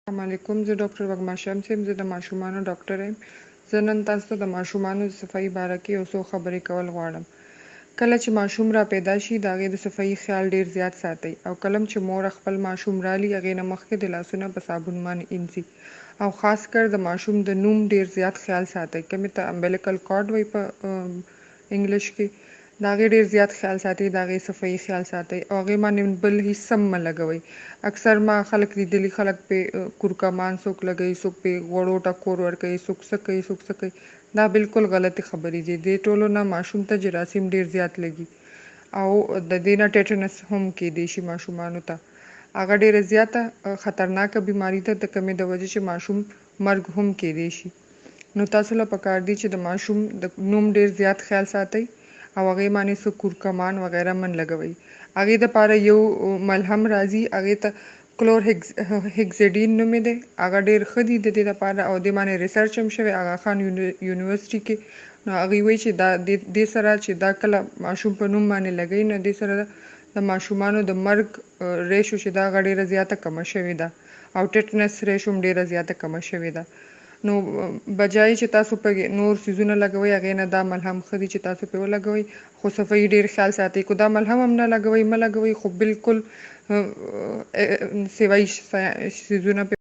السلام علیکم، زه ډاکټر وږمه شمس یم، زه د ماشومانو ډاکټر یم. زه نن تاسو ته د ماشومانو د صفايي باره کې یو څو خبرې کول غواړم. کله چې ماشوم را پیدا شي، د هغې د صفايي خیال ډیر زیات ساتئ، او کله هم چې مور خپل ماشوم رالي، هغې نه مخکې د لاسونه په صابون باندې اینځي، او خاص کر د ماشوم د نوم ډیر زیات خیال ساتئ، کومې ته امبلیکل کارډ وایي په انګلیش کې. د هغې ډېر زیات خیال ساتئ، د هغې صفايي خیال ساتئ، او هغې باندې بل هیڅ هم مه لګوئ. اکثر ما خلک لیدلي، خلک پې کورکمان څوک لګوي، څوک پې غوړو ټکور ورکوي، څوک څه کوي، څوک څه کوي. دا بالکل غلطې خبرې دي. دې ټولو نه ماشوم ته جراثیم ډېر زیات لګي، او د دې نه ټیټنس هم کېدی شي ماشومانو ته. هغه ډېره زیاته خطرناکه بیماري ده، د کومې د وجې چې ماشوم مرګ هم کېدی شي. نو تاسو له پکار دي چې د ماشوم د نوم ډیر زیات خیال ساتئ، او هغې باندې څه کورکمان وغیره من لګوئ. هغې د پاره یو ملهم راځي، هغې ته کلور هیګزیډین نومې دی، هغه ډیر ښه دي د دې لپاره، او دې باندې ریسرچ هم شوی اغا خان یونیورسټي کې. نو هغوی وایي چې دا دې سره چې دا کله ماشوم په نوم باندې لګوي، نو دې سره د ماشومانو د مرګ ریشو چې دا هغه ډیره زیاته کمه شوې ده، او ټیټنس ریشو هم ډیره زیاته کمه شوې ده. نو بجای چې تاسو په نور څیزونه لګوئ، هغې نه دا ملهم ښه دي چې تاسو پرې ولګوئ، خو صفايي ډېر خیال ساتئ. که دا ملهم هم نه لګوئ، مه لګوئ، خو بالکل سوایي څیزونه پرې